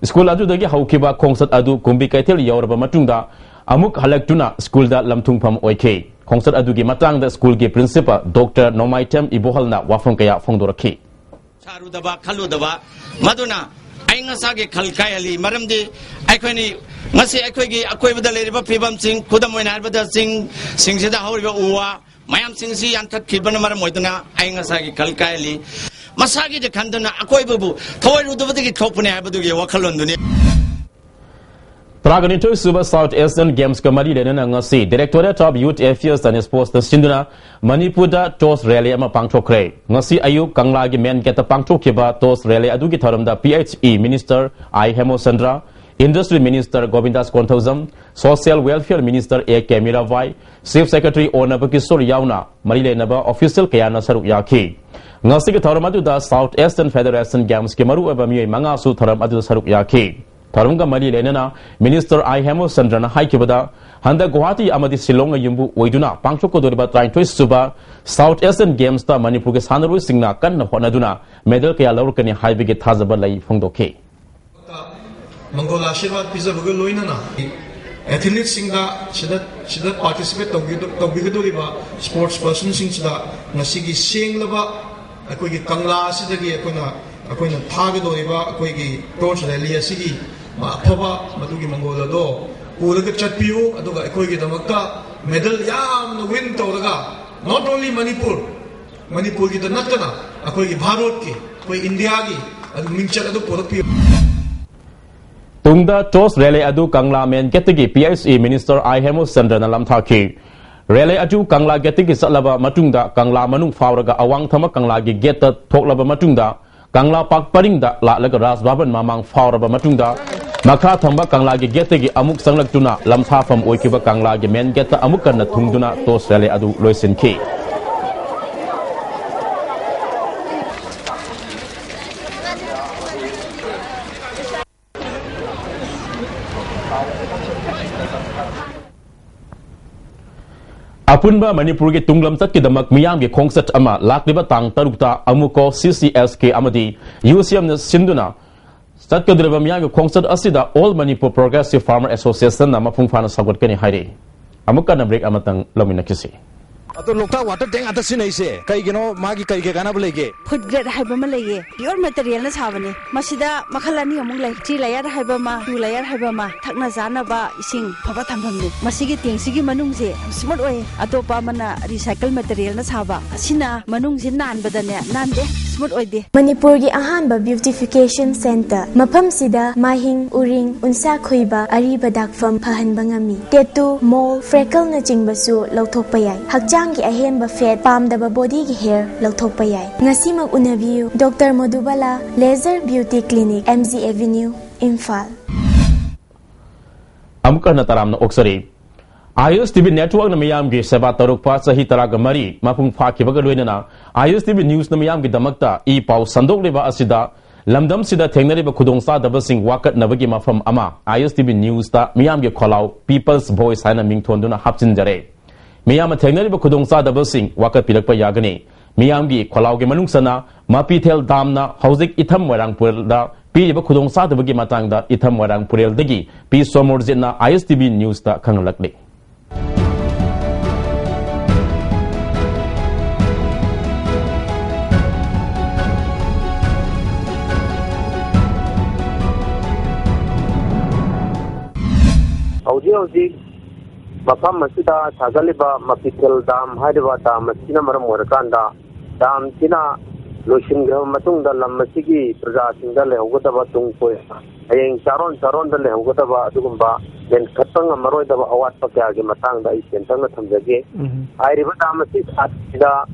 ꯁ꯭ꯀꯨꯜ ꯑꯗꯨꯗꯒꯤ ꯍꯧꯈꯤꯕ ꯈꯣꯡꯆꯠ ꯑꯗꯨ ꯀꯨꯝꯕꯤ ꯀꯩꯊꯦꯜ ꯌꯧꯔꯕ ꯃꯇꯨꯡꯗ ꯑꯃꯨꯛ ꯍꯜꯂꯛꯇꯨꯅ ꯁ꯭ꯀꯨꯜꯗ ꯂꯝꯊꯨꯡꯐꯝ ꯑꯣꯏꯈꯤ꯫ ꯈꯣꯡꯆꯠ ꯑꯗꯨꯒꯤ ꯃꯇꯥꯡꯗ ꯁ꯭ꯀꯨꯜꯒꯤ principal Doctor ꯅꯣꯡꯃꯥꯏꯊꯦꯝ ꯏꯕꯣꯍꯜꯅ ꯋꯥꯐꯝ ꯀꯌꯥ ꯐꯣꯡꯗꯣꯔꯛꯈꯤ꯫ ꯁꯥꯔꯨꯗꯕ, ꯈꯜꯂꯨꯗꯕ, ꯃꯗꯨꯅ ꯑꯏꯪ ꯑꯁꯥꯒꯤ ꯈꯜ ꯀꯥꯏꯍꯜꯂꯤ꯫ ꯃꯔꯝꯗꯤ ꯑꯩꯈꯣꯏꯅꯤ ꯉꯁꯤ ꯑꯩꯈꯣꯏꯒꯤ ꯑꯀꯣꯏꯕꯗ ꯂꯩꯔꯤꯕ ꯐꯤꯕꯝꯁꯤꯡ, ꯈꯨꯗꯝ ꯑꯣꯏꯅ ꯍꯥꯏꯔꯕꯗ ꯆꯤꯡꯁꯤꯡꯁꯤꯗ ꯍꯧꯔꯤꯕ ꯎ ꯋꯥ ꯃꯌꯥꯝꯁꯤꯡꯁꯤ ꯌꯥꯟꯊꯠꯈꯤꯕꯅ ꯃꯔꯝ ꯑꯣꯏꯗꯨꯅ ꯑꯏꯪ ꯑꯁꯥꯒꯤ ꯈꯜ ꯀꯥꯏꯍꯜꯂꯤ꯫ ꯃꯁꯥꯒꯤꯗꯤ ꯈꯟꯗꯅ ꯑꯀꯣꯏꯕꯕꯨ ꯊꯑꯣꯏꯔꯨꯗꯕꯗꯒꯤ ꯊꯣꯛꯄꯅꯦ ꯍꯥꯏꯕꯗꯨꯒꯤ ꯋꯥꯈꯜꯂꯣꯟꯗꯨꯅꯤ꯫ ꯇꯔꯥꯒꯅꯤꯊꯣꯏ ꯁꯨꯕ South Asian Games ꯀ ꯃꯔꯤ ꯂꯩꯅꯅ ꯉꯁꯤ Directorate of Youth Affairs and Sports ꯅ ꯁꯤꯟꯗꯨꯅ ꯃꯅꯤꯄꯨꯔꯗ toss rally ꯑꯃ ꯄꯥꯡꯊꯣꯛꯈ꯭ꯔꯦ꯫ ꯉꯁꯤ ꯑꯌꯨꯛ ꯀꯪꯂꯥꯒꯤ main gate ꯇ ꯄꯥꯡꯊꯣꯛꯈꯤꯕ toss rally ꯑꯗꯨꯒꯤ ꯊꯧꯔꯝꯗ P H E Minister I ꯍꯦꯃꯆꯟꯗ꯭ꯔ, Industry Minister ꯒꯣꯕꯤꯟꯗꯥꯁ Konthoujam, Social Welfare Minister A K Mirabai, Chief Secretary ꯑꯣꯅꯕ Kishore ꯌꯥꯎꯅ ꯃꯔꯤ ꯂꯩꯅꯕ official ꯀꯌꯥꯅ ꯁꯔꯨꯛ ꯌꯥꯈꯤ꯫ ꯉꯁꯤꯒꯤ ꯊꯧꯔꯝ ꯑꯗꯨꯗ South Asian Federation Games ꯀꯤ ꯃꯔꯨꯑꯣꯏꯕ ꯃꯤꯑꯣꯏ ꯃꯉꯥꯁꯨ ꯊꯧꯔꯝ ꯑꯗꯨꯗ ꯁꯔꯨꯛ ꯌꯥꯈꯤ꯫ ꯊꯧꯔꯝꯒ ꯃꯔꯤ ꯂꯩꯅꯅ ꯃꯤꯅꯤꯁꯇꯔ ꯑꯥꯏ ꯍꯦꯃꯆꯟꯗ꯭ꯔꯅ ꯍꯥꯏꯈꯤꯕꯗ, ꯍꯟꯗꯛ ꯒꯨꯋꯥꯍꯥꯇꯤ ꯑꯃꯗꯤ ꯁꯤꯂꯣꯡꯅ ꯌꯨꯝꯕꯨ ꯑꯣꯏꯗꯨꯅ ꯄꯥꯡꯊꯣꯛꯀꯗꯧꯔꯤꯕ ꯇꯔꯥꯅꯤꯊꯣꯏ ꯁꯨꯕ ꯁꯥꯎꯠ ꯑꯦꯁꯤꯌꯟ ꯒꯦꯝꯁꯇ ꯃꯅꯤꯄꯨꯔꯒꯤ ꯁꯥꯟꯅꯔꯣꯏꯁꯤꯡꯅ ꯀꯟꯅ ꯍꯣꯠꯅꯗꯨꯅ ꯃꯦꯗꯜ ꯀꯌꯥ ꯂꯧꯔꯛꯀꯅꯤ ꯍꯥꯏꯕꯒꯤ ꯊꯥꯖꯕ ꯂꯩ ꯐꯣꯡꯗꯣꯛꯈꯤ꯫ ꯃꯪꯒꯣꯜ ꯑꯥꯁꯤꯔꯕꯥꯗ ꯄꯤꯖꯕꯒ ꯂꯣꯏꯅꯅ ꯑꯦꯊꯂꯤꯠꯁꯤꯡꯗ, ꯁꯤꯗ, ꯁꯤꯗ ꯄꯥꯔꯇꯤꯁꯤꯄꯦꯠ ꯇꯧꯕꯤꯒꯗꯧꯔꯤꯕ ꯁ꯭ꯄꯣꯔꯠꯁ ꯄꯔꯁꯟꯁꯤꯡꯁꯤꯗ ꯉꯁꯤꯒꯤ ꯁꯦꯡꯂꯕ ꯑꯩꯈꯣꯏꯒꯤ ꯀꯪꯂꯥ ꯑꯁꯤꯗꯒꯤ ꯑꯩꯈꯣꯏꯅ, ꯑꯩꯈꯣꯏꯅ ꯊꯥꯒꯗꯧꯔꯤꯕ ꯑꯩꯈꯣꯏꯒꯤ ꯇꯣꯔꯆ ꯔꯦꯂꯤ ꯑꯁꯤꯒꯤ ꯑꯐꯕ ꯃꯗꯨꯒꯤ ꯃꯪꯒꯣꯜ ꯑꯗꯣ ꯄꯨꯔꯒ ꯆꯠꯄꯤꯌꯨ꯫ ꯑꯗꯨꯒ ꯑꯩꯈꯣꯏꯒꯤꯗꯃꯛꯇ ꯃꯦꯗꯜ ꯌꯥꯝꯅ ꯋꯤꯟ ꯇꯧꯔꯒ, not only ꯃꯅꯤꯄꯨꯔ, ꯃꯅꯤꯄꯨꯔꯒꯤꯗ ꯅꯠꯇꯅ ꯑꯩꯈꯣꯏꯒꯤ ꯚꯥꯔꯠꯀꯤ, ꯑꯩꯈꯣꯏ ꯏꯟꯗꯤꯌꯥꯒꯤ ꯑꯗꯨ ꯃꯤꯡꯆꯠ ꯑꯗꯨ ꯄꯨꯔꯛꯄꯤꯌꯨ꯫ ꯇꯨꯡꯗ ꯇꯣꯔꯆ ꯔꯦꯂꯤ ꯑꯗꯨ ꯀꯪꯂꯥ ꯃꯦꯟ ꯒꯦꯠꯇꯒꯤ ꯄꯤ ꯑꯩꯆ ꯏ ꯃꯤꯅꯤꯁꯇꯔ ꯑꯥꯏ ꯍꯦꯃꯆꯟꯗ꯭ꯔꯅ ꯂꯝꯊꯥꯈꯤ꯫ ꯔꯦꯂꯤ ꯑꯗꯨ ꯀꯪꯂꯥ ꯒꯦꯠꯇꯒꯤ ꯆꯠꯂꯕ ꯃꯇꯨꯡꯗ ꯀꯪꯂꯥ ꯃꯅꯨꯡ ꯐꯥꯎꯔꯒ ꯑꯋꯥꯡꯊꯪꯕ ꯀꯪꯂꯥꯒꯤ ꯒꯦꯠꯇ ꯊꯣꯛꯂꯕ ꯃꯇꯨꯡꯗ ꯀꯪꯂꯥ ꯄꯥꯔꯛ ꯄꯔꯤꯡꯗ ꯂꯥꯛꯂꯒ ꯔꯥꯖ ꯚꯕꯟ ꯃꯃꯥꯡ ꯐꯥꯎꯔꯕ ꯃꯇꯨꯡꯗ ꯃꯈꯥ ꯊꯪꯕ ꯀꯪꯂꯥꯒꯤ ꯒꯦꯠꯇꯒꯤ ꯑꯃꯨꯛ ꯆꯪꯂꯛꯇꯨꯅ ꯂꯝꯁꯥꯐꯝ ꯑꯣꯏꯈꯤꯕ ꯀꯪꯂꯥꯒꯤ ꯃꯦꯟ ꯒꯦꯠꯇ ꯑꯃꯨꯛ ꯍꯟꯅ ꯊꯨꯡꯗꯨꯅ ꯇꯣꯔꯆ ꯔꯦꯂꯤ ꯑꯗꯨ ꯂꯣꯏꯁꯤꯟꯈꯤ꯫ ꯑꯄꯨꯟꯕ ꯃꯅꯤꯄꯨꯔꯒꯤ ꯇꯨꯡꯂꯝꯆꯠꯀꯤꯗꯃꯛ ꯃꯤꯌꯥꯝꯒꯤ ꯈꯣꯡꯆꯠ ꯑꯃ ꯂꯥꯛꯂꯤꯕ ꯇꯥꯡ ꯇꯔꯨꯛꯇ ꯑꯃꯨꯛꯀꯣ ꯁꯤ ꯁꯤ ꯑꯦꯁ ꯀꯦ ꯑꯃꯗꯤ ꯌꯨ ꯁꯤ ꯑꯦꯝꯅ ꯁꯤꯟꯗꯨꯅ ꯆꯠꯀꯗꯧꯔꯤꯕ ꯃꯤꯌꯥꯝꯒꯤ ꯈꯣꯡꯆꯠ ꯑꯁꯤꯗ All Manipur Progressive Farmer Associationꯅ ꯃꯄꯨꯡ ꯐꯥꯅ ꯁꯧꯒꯠꯀꯅꯤ ꯍꯥꯏꯔꯤ꯫ ꯑꯃꯨꯛ ꯀꯟꯅ ꯕ꯭ꯔꯦꯛ ꯑꯃꯇꯪ ꯂꯧꯃꯤꯟꯅꯈꯤꯁꯤ꯫ ꯑꯗꯣ ꯂꯣꯛꯇꯥꯛ ꯋꯥꯇꯔ ꯇꯦꯡ ꯉꯥꯛꯇ ꯁꯤꯖꯤꯟꯅꯩꯁꯦ ꯀꯩꯒꯤꯅꯣ? ꯃꯥꯒꯤ ꯀꯔꯤ ꯀꯩ ꯀꯥꯟꯅꯕ ꯂꯩꯒꯦ? ꯐꯨꯗ ꯒ꯭ꯔꯦꯗ ꯍꯥꯏꯕ ꯑꯃ ꯂꯩꯌꯦ, ꯄꯤꯌꯣꯔ ꯃꯦꯇꯔꯤꯌꯦꯜꯅ ꯁꯥꯕꯅꯦ꯫ ꯃꯁꯤꯗ ꯃꯈꯜ ꯑꯅꯤ ꯑꯃꯨꯛ ꯂꯩ, ꯊ꯭ꯔꯤ ꯂꯦꯌꯔ ꯍꯥꯏꯕ ꯑꯃ, ꯇꯨ ꯂꯦꯌꯔ ꯍꯥꯏꯕ ꯑꯃ꯫ ꯊꯛꯅ ꯆꯥꯅꯕ ꯏꯁꯤꯡ ꯑꯐꯕ ꯊꯝꯐꯝꯅꯦ꯫ ꯃꯁꯤꯒꯤ ꯇꯦꯡꯁꯤꯒꯤ ꯃꯅꯨꯡꯁꯦ ꯌꯥꯝ ꯁ꯭ꯃꯨꯠ ꯑꯣꯏ, ꯑꯇꯣꯞꯄ ꯑꯃꯅ ꯔꯤꯁꯥꯏꯀꯜ ꯃꯦꯇꯔꯤꯌꯦꯜꯅ ꯁꯥꯕ꯫ ꯑꯁꯤꯅ ꯃꯅꯨꯡꯁꯦ ꯅꯥꯟꯕꯗꯅꯦ, ꯅꯥꯟꯗꯦ, ꯁ꯭ꯃꯨꯠ ꯑꯣꯏꯗꯦ꯫ ꯃꯅꯤꯄꯨꯔꯒꯤ ꯑꯍꯥꯟꯕ ꯕ꯭ꯌꯨꯇꯤꯐꯤꯀꯦꯁꯟ ꯁꯦꯟꯇꯔ꯫ ꯃꯐꯝꯁꯤꯗ ꯃꯥꯍꯤꯡ, ꯎꯔꯤꯡ, ꯎꯟꯁꯥ ꯈꯨꯏꯕ, ꯑꯔꯤꯕ ꯗꯥꯛꯐꯝ ꯐꯍꯟꯕ ꯉꯝꯃꯤ꯫ ꯇꯦꯇꯨ, ꯃꯣꯜ, ꯐ꯭ꯔꯦꯀꯜꯅꯆꯤꯡꯕꯁꯨ ꯂꯧꯊꯣꯛꯄ ꯌꯥꯏ꯫ ꯍꯛꯆꯥꯡꯒꯤ ꯑꯍꯦꯟꯕ ꯐꯦꯠ, ꯄꯥꯝꯗꯕ ꯕꯣꯗꯤꯒꯤ ꯍꯦꯌꯔ ꯂꯧꯊꯣꯛꯄ ꯌꯥꯏ꯫ ꯉꯁꯤꯃꯛ ꯎꯅꯕꯤꯌꯨ, doctor Modubala laser beauty clinic, M G avenue, Imphal. ꯑꯃꯨꯛ ꯍꯟꯅ ꯇꯔꯥꯝꯅ ꯑꯣꯛꯆꯔꯤ꯫ ꯑꯥꯏ ꯑꯦꯁ ꯇꯤ ꯚꯤ ꯅꯦꯠꯋꯥꯔꯛꯅ ꯃꯤꯌꯥꯝꯒꯤ ꯁꯦꯕꯥ ꯇꯧꯔꯛꯄ ꯆꯍꯤ ꯇꯔꯥꯒ ꯃꯔꯤ ꯃꯄꯨꯡ ꯐꯥꯈꯤꯕꯒ ꯂꯣꯏꯅꯅ ꯑꯥꯏ ꯑꯦꯁ ꯇꯤ ꯚꯤ ꯅ꯭ꯌꯨꯁꯅ ꯃꯤꯌꯥꯝꯒꯤꯗꯃꯛꯇ ꯏ ꯄꯥꯎ ꯁꯟꯗꯣꯛꯂꯤꯕ ꯑꯁꯤꯗ ꯂꯝꯗꯝꯁꯤꯗ ꯊꯦꯡꯅꯔꯤꯕ ꯈꯨꯗꯣꯡꯆꯥꯗꯕꯁꯤꯡ ꯋꯥꯀꯠꯅꯕꯒꯤ ꯃꯐꯝ ꯑꯃ ꯑꯥꯏ ꯑꯦꯁ ꯇꯤ ꯚꯤ ꯅ꯭ꯌꯨꯁꯇ ꯃꯤꯌꯥꯝꯒꯤ ꯈꯣꯜꯂꯥꯎ ꯄꯤꯄꯜꯁ ꯚꯣꯏꯁ ꯍꯥꯏꯅ ꯃꯤꯡꯊꯣꯟꯗꯨꯅ ꯍꯥꯞꯆꯤꯟꯖꯔꯦ꯫ ꯃꯤꯌꯥꯝꯅ ꯊꯦꯡꯅꯔꯤꯕ ꯈꯨꯗꯣꯡꯆꯥꯗꯕꯁꯤꯡ ꯋꯥꯀꯠꯄꯤꯔꯛꯄ ꯌꯥꯒꯅꯤ꯫ ꯃꯤꯌꯥꯝꯒꯤ ꯈꯣꯜꯂꯥꯎꯒꯤ ꯃꯅꯨꯡ ꯆꯟꯅ ꯃꯄꯤꯊꯦꯜ ꯗꯥꯝꯅ ꯍꯧꯖꯤꯛ ꯏꯊꯝ ꯃꯣꯏꯔꯥꯡꯄꯨꯔꯦꯜꯗ ꯄꯤꯔꯤꯕ ꯈꯨꯗꯣꯡꯆꯥꯗꯕꯒꯤ ꯃꯇꯥꯡꯗ ꯏꯊꯝ ꯃꯣꯏꯔꯥꯡꯄꯨꯔꯦꯜꯗꯒꯤ ꯄꯤ ꯁꯣꯃꯣꯔꯖꯤꯠꯅ ꯑꯥꯏ ꯑꯦꯁ ꯇꯤ ꯚꯤ ꯅ꯭ꯌꯨꯁꯇ ꯈꯪꯍꯜꯂꯛꯂꯤ꯫ ꯍꯧꯖꯤꯛ ꯍꯧꯖꯤꯛ ꯃꯐꯝ ꯑꯁꯤꯗ ꯁꯥꯒꯠꯂꯤꯕ ꯃꯄꯤꯊꯦꯜ ꯗꯥꯝ ꯍꯥꯏꯔꯤꯕ ꯗꯥꯝ ꯑꯁꯤꯅ ꯃꯔꯝ ꯑꯣꯏꯔꯀꯥꯟꯗ, ꯗꯥꯝꯁꯤꯅ ꯂꯣꯏꯁꯤꯟꯈ꯭ꯔꯕ ꯃꯇꯨꯡꯗ ꯂꯝ ꯑꯁꯤꯒꯤ ꯄ꯭ꯔꯖꯥꯁꯤꯡꯗ ꯂꯩꯍꯧꯒꯗꯕ ꯇꯨꯡ ꯀꯣꯏꯅ ꯍꯌꯦꯡ ꯆꯥꯔꯣꯟ ꯆꯥꯔꯣꯟꯗ ꯂꯩꯍꯧꯒꯗꯕ ꯑꯗꯨꯒꯨꯝꯕ ꯃꯦꯟꯈꯠꯄ ꯉꯝꯃꯔꯣꯏꯗꯕ ꯑꯋꯥꯠꯄ ꯀꯌꯥꯒꯤ ꯃꯇꯥꯡꯗ ꯑꯩ ꯇꯦꯟꯇꯛꯅ ꯊꯝꯖꯒꯦ꯫ ꯎꯝ꯫ ꯍꯥꯏꯔꯤꯕ ꯗꯥꯝ ꯑꯁꯤ ꯁꯥꯠꯄꯁꯤꯗ,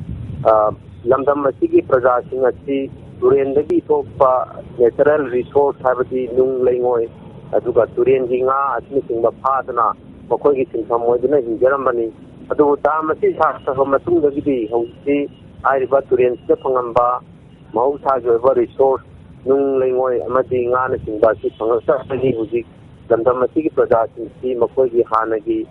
ꯑ, ꯂꯝꯗꯝ ꯑꯁꯤꯒꯤ ꯄ꯭ꯔꯖꯥꯁꯤꯡ ꯑꯁꯤ ꯇꯨꯔꯦꯟꯗꯒꯤ ꯊꯣꯛꯄ natural resource ꯍꯥꯏꯕꯗꯤ ꯅꯨꯡ ꯂꯩꯉꯣꯏ, ꯑꯗꯨꯒ ꯇꯨꯔꯦꯟꯒꯤ ꯉꯥ ꯑꯁꯤꯅꯆꯤꯡꯕ ꯐꯥꯗꯨꯅ ꯃꯈꯣꯏꯒꯤ ꯁꯤꯟꯐꯝ ꯑꯣꯏꯗꯨꯅ ꯍꯤꯡꯖꯔꯝꯕꯅꯤ꯫ ꯑꯗꯨꯕꯨ ꯗꯥꯝ ꯑꯁꯤ ꯁꯥꯈ꯭ꯔꯕ ꯃꯇꯨꯡꯗꯒꯤꯗꯤ ꯍꯧꯖꯤꯛꯇꯤ ꯍꯥꯏꯔꯤꯕ ꯇꯨꯔꯦꯟꯁꯤꯗ ꯐꯪꯉꯝꯕ ꯃꯍꯧꯁꯥꯒꯤ ꯑꯣꯏꯕ resource, ꯅꯨꯡ ꯂꯩꯉꯣꯏ ꯑꯃꯗꯤ ꯉꯥꯅꯆꯤꯡꯕ ꯑꯁꯤ ꯐꯪꯂꯛꯇꯕꯗꯒꯤ ꯍꯧꯖꯤꯛ ꯂꯝꯗꯝ ꯑꯁꯤꯒꯤ ꯄ꯭ꯔꯖꯥꯁꯤꯡꯁꯤ ꯃꯈꯣꯏꯒꯤ ꯍꯥꯟꯅꯒꯤ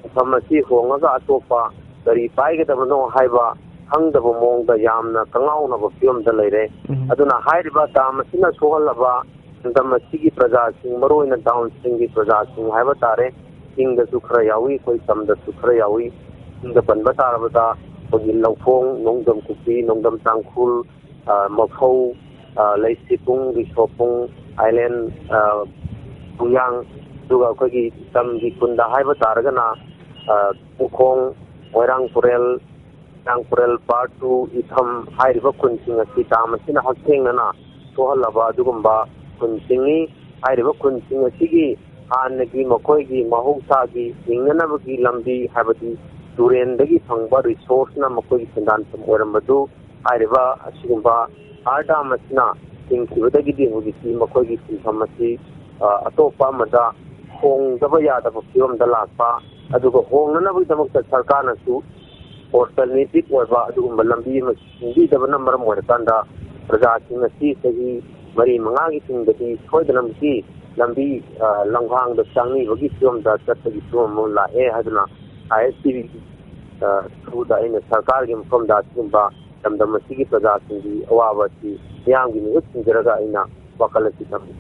ꯁꯤꯟꯐꯝ ꯑꯁꯤ ꯍꯣꯡꯂꯒ ꯑꯇꯣꯞꯄ ꯀꯔꯤ ꯄꯥꯏꯒꯗꯕꯅꯣ ꯍꯥꯏꯕ ꯈꯪꯗꯕ ꯃꯑꯣꯡꯗ ꯌꯥꯝꯅ ꯀꯉꯥꯎꯅꯕ ꯐꯤꯕꯝꯗ ꯂꯩꯔꯦ꯫ ꯎꯝ꯫ ꯑꯗꯨꯅ ꯍꯥꯏꯔꯤꯕ ꯗꯥꯝ ꯑꯁꯤꯅ ꯁꯣꯛꯍꯜꯂꯕ ꯂꯝꯗꯝ ꯑꯁꯤꯒꯤ ꯄ꯭ꯔꯖꯥꯁꯤꯡ, ꯃꯔꯨꯑꯣꯏꯅ downstreamꯒꯤ ꯄ꯭ꯔꯖꯥꯁꯤꯡ ꯍꯥꯏꯕ ꯇꯥꯔꯦ, ꯆꯤꯡꯗꯁꯨ ꯈꯔ ꯌꯥꯎꯏ, ꯑꯩꯈꯣꯏ ꯇꯝꯗꯁꯨ ꯈꯔ ꯌꯥꯎꯏ꯫ ꯆꯤꯡꯗ ꯄꯟꯕ ꯇꯥꯔꯕꯗ ꯑꯩꯈꯣꯏꯒꯤ ꯂꯧꯐꯣꯡ, ꯅꯣꯡꯗꯝ ꯀꯨꯞꯄꯤ, ꯅꯣꯡꯗꯝ ꯇꯥꯡꯈꯨꯜ, ꯑ, ꯃꯐꯧ, ꯑ, ꯂꯩꯁꯤꯄꯨꯡ, ꯔꯤꯁꯣꯄꯨꯡ, ꯑꯥꯏꯂꯦꯟ, ꯑ, ꯄꯨꯡꯌꯥꯡ, ꯑꯗꯨꯒ ꯑꯩꯈꯣꯏꯒꯤ ꯇꯝꯒꯤ ꯈꯨꯟꯗ ꯍꯥꯏꯕ ꯇꯥꯔꯒꯅ, ꯑ, ꯄꯨꯈꯣꯡ, ꯃꯣꯏꯔꯥꯡ ꯄꯨꯔꯦꯜ, ꯃꯣꯏꯔꯥꯡ ꯄꯨꯔꯦꯜ part two, ꯏꯊꯝ ꯍꯥꯏꯔꯤꯕ ꯈꯨꯟꯁꯤꯡ ꯑꯁꯤ ꯗꯥꯝ ꯑꯁꯤꯅ ꯍꯛꯊꯦꯡꯅꯅ ꯁꯣꯛꯍꯜꯂꯕ ꯑꯗꯨꯒꯨꯝꯕ ꯈꯨꯟꯁꯤꯡꯅꯤ꯫ ꯍꯥꯏꯔꯤꯕ ꯈꯨꯟꯁꯤꯡ ꯑꯁꯤꯒꯤ ꯍꯥꯟꯅꯒꯤ ꯃꯈꯣꯏꯒꯤ ꯃꯍꯧꯁꯥꯒꯤ ꯍꯤꯡꯅꯅꯕꯒꯤ ꯂꯝꯕꯤ, ꯍꯥꯏꯕꯗꯤ ꯇꯨꯔꯦꯟꯗꯒꯤ ꯐꯪꯕ resourceꯅ ꯃꯈꯣꯏꯒꯤ ꯁꯦꯟꯗꯥꯟꯐꯝ ꯑꯣꯏꯔꯝꯕꯗꯨ ꯍꯥꯏꯔꯤꯕ ꯑꯁꯤꯒꯨꯝꯕ ꯍꯥꯔ ꯗꯥꯝ ꯑꯁꯤꯅ ꯊꯤꯡꯈꯤꯕꯗꯒꯤꯗꯤ ꯍꯧꯖꯤꯛꯇꯤ ꯃꯈꯣꯏꯒꯤ ꯁꯤꯟꯐꯝ ꯑꯁꯤ, ꯑ, ꯑꯇꯣꯞꯄ ꯑꯃꯗ ꯍꯣꯡꯗꯕ ꯌꯥꯗꯕ ꯐꯤꯕꯝꯗ ꯂꯥꯛꯄ, ꯑꯗꯨꯒ ꯍꯣꯡꯅꯅꯕꯒꯤꯗꯃꯛꯇ ꯁꯔꯀꯥꯔꯅꯁꯨ alternative ꯑꯣꯏꯕ ꯑꯗꯨꯒꯨꯝꯕ ꯂꯝꯕꯤ ꯑꯃ ꯁꯤꯟꯕꯤꯗꯕꯅ ꯃꯔꯝ ꯑꯣꯏꯔꯀꯥꯟꯗ ꯄ꯭ꯔꯖꯥꯁꯤꯡ ꯑꯁꯤ ꯆꯍꯤ ꯃꯔꯤ ꯃꯉꯥꯒꯤ ꯇꯨꯡꯗꯗꯤ ꯁꯣꯏꯗꯅꯃꯛꯀꯤ ꯂꯝꯕꯤ, ꯑ, ꯂꯝꯍꯥꯡꯗ ꯆꯪꯅꯤꯡꯕꯒꯤ ꯐꯤꯕꯝꯗ ꯆꯠꯄꯒꯤ ꯐꯤꯕꯝ ꯑꯃ ꯂꯥꯛꯑꯦ ꯍꯥꯏꯗꯨꯅ ꯑꯥꯏ ꯑꯦꯁ ꯇꯤ ꯚꯤ, ꯑ, ꯊ꯭ꯔꯨꯗ ꯑꯩꯅ ꯁꯔꯀꯥꯔꯒꯤ ꯃꯐꯝꯗ ꯑꯁꯤꯒꯨꯝꯕ ꯂꯝꯗꯝ ꯑꯁꯤꯒꯤ ꯄ꯭ꯔꯖꯥꯁꯤꯡꯒꯤ ꯑꯋꯥꯕ ꯑꯁꯤ ꯃꯤꯌꯥꯝꯒꯤ ꯃꯤꯍꯨꯠ ꯊꯤꯡꯖꯔꯒ ꯑꯩꯅ ꯋꯥꯈꯜ ꯑꯁꯤ ꯊꯝꯃꯤ꯫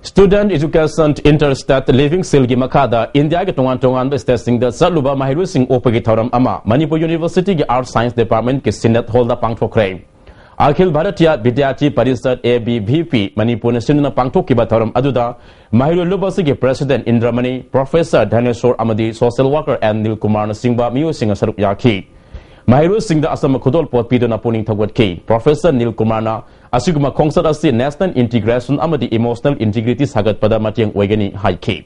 Student Education Interstate Living Cell-ꯒꯤ ꯃꯈꯥꯗ ꯏꯟꯗꯤꯌꯥꯒꯤ ꯇꯣꯉꯥꯟ ꯇꯣꯉꯥꯟꯕ ꯁ꯭ꯇꯦꯠꯁꯤꯡꯗ ꯆꯠꯂꯨꯕ ꯃꯍꯩꯔꯣꯏꯁꯤꯡ ꯑꯣꯛꯄꯒꯤ ꯊꯧꯔꯝ ꯑꯃ ꯃꯅꯤꯄꯨꯔ ꯌꯨꯅꯤꯚꯔꯁꯤꯇꯤꯒꯤ ꯑꯥꯔꯠꯁ ꯁꯥꯏꯟꯁ ꯗꯤꯄꯥꯔꯠꯃꯦꯟꯠꯀꯤ ꯁꯤꯅꯦꯠ ꯍꯣꯜꯗ ꯄꯥꯡꯊꯣꯛꯈ꯭ꯔꯦ꯫ Akhil Bharatiya Vidyarthi Parishad, A B V P, ꯃꯅꯤꯄꯨꯔꯅ ꯁꯤꯟꯗꯨꯅ ꯄꯥꯡꯊꯣꯛꯈꯤꯕ ꯊꯧꯔꯝ ꯑꯗꯨꯗ ꯃꯍꯩꯔꯣꯏ ꯂꯨꯞ ꯑꯁꯤꯒꯤ ꯄ꯭ꯔꯦꯁꯤꯗꯦꯟꯠ ꯏꯟꯗ꯭ꯔꯃꯅꯤ, ꯄ꯭ꯔꯣꯐꯦꯁꯔ ꯙꯅꯦꯁꯣꯔ ꯑꯃꯗꯤ ꯁꯣꯁꯤꯌꯦꯜ ꯋꯥꯔꯀꯔ ꯑꯦꯟ ꯅꯤꯜ ꯀꯨꯃꯥꯔꯅꯆꯤꯡꯕ ꯃꯤꯑꯣꯏꯁꯤꯡꯅ ꯁꯔꯨꯛ ꯌꯥꯈꯤ꯫ ꯃꯍꯩꯔꯣꯏꯁꯤꯡꯗ ꯑꯆꯝꯕ ꯈꯨꯗꯣꯜꯄꯣꯠ ꯄꯤꯗꯨꯅ ꯄꯨꯛꯅꯤꯡ ꯊꯧꯒꯠꯈꯤ꯫ ꯄ꯭ꯔꯣꯐꯦꯁꯔ ꯅꯤꯜ ꯀꯨꯃꯥꯔꯅ ꯑꯁꯤꯒꯨꯝꯕ ꯈꯣꯡꯆꯠ ꯑꯁꯤ ꯅꯦꯁꯅꯦꯜ ꯏꯟꯇꯤꯒ꯭ꯔꯦꯁꯟ ꯑꯃꯗꯤ ꯏꯃꯣꯁꯅꯦꯜ ꯏꯟꯇꯤꯒ꯭ꯔꯤꯇꯤ ꯁꯥꯒꯠꯄꯗ ꯃꯇꯦꯡ ꯑꯣꯏꯒꯅꯤ ꯍꯥꯏꯈꯤ꯫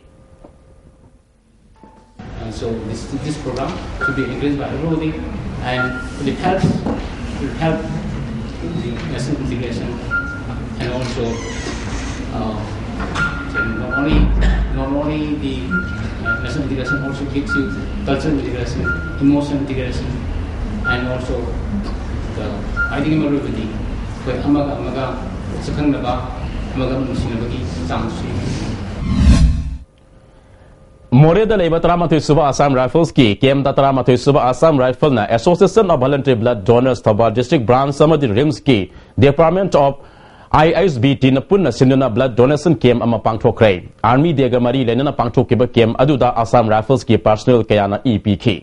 And so this, this program should be encouraged by everybody, and it helps, it help the national integration, and also, uh, so not only, not only the, uh, national integration also gives you cultural integration, emotional integration, and also the identity. ꯑꯩꯈꯣꯏ ꯑꯃꯒ ꯑꯃꯒ ꯁꯛꯈꯪꯅꯕ, ꯑꯃꯒ ꯑꯃꯒ ꯅꯨꯡꯁꯤꯅꯕꯒꯤ ꯆꯥꯡꯁꯨ ꯍꯦꯟꯒꯠꯂꯤ꯫ ꯃꯣꯔꯦꯗ ꯂꯩꯕ ꯇꯔꯥꯃꯥꯊꯣꯏ ꯁꯨꯕ ꯑꯁꯥꯝ ꯔꯥꯏꯐꯜꯁꯀꯤ ꯀꯦꯝꯗ ꯇꯔꯥꯃꯥꯊꯣꯏ ꯁꯨꯕ ꯑꯁꯥꯝ ꯔꯥꯏꯐꯜꯅ Association of Voluntary Blood Donors ꯊꯧꯕꯥꯜ ꯗꯤꯁꯇ꯭ꯔꯤꯛ ꯕ꯭ꯔꯥꯟꯁ ꯑꯃꯗꯤ ꯔꯤꯝꯁꯀꯤ Department of I S B T ꯅ ꯄꯨꯟꯅ ꯁꯤꯟꯗꯨꯅ ꯕ꯭ꯂꯗ ꯗꯣꯅꯦꯁꯟ ꯀꯦꯝ ꯑꯃ ꯄꯥꯡꯊꯣꯛꯈ꯭ꯔꯦ꯫ ꯑꯥꯔꯃꯤ ꯗꯦꯒ ꯃꯔꯤ ꯂꯩꯅꯅ ꯄꯥꯡꯊꯣꯛꯈꯤꯕ ꯀꯦꯝ ꯑꯗꯨꯗ ꯑꯁꯥꯝ ꯔꯥꯏꯐꯜꯁꯀꯤ ꯄꯥꯔꯁꯣꯅꯦꯜ ꯀꯌꯥꯅ ꯏ ꯄꯤꯈꯤ꯫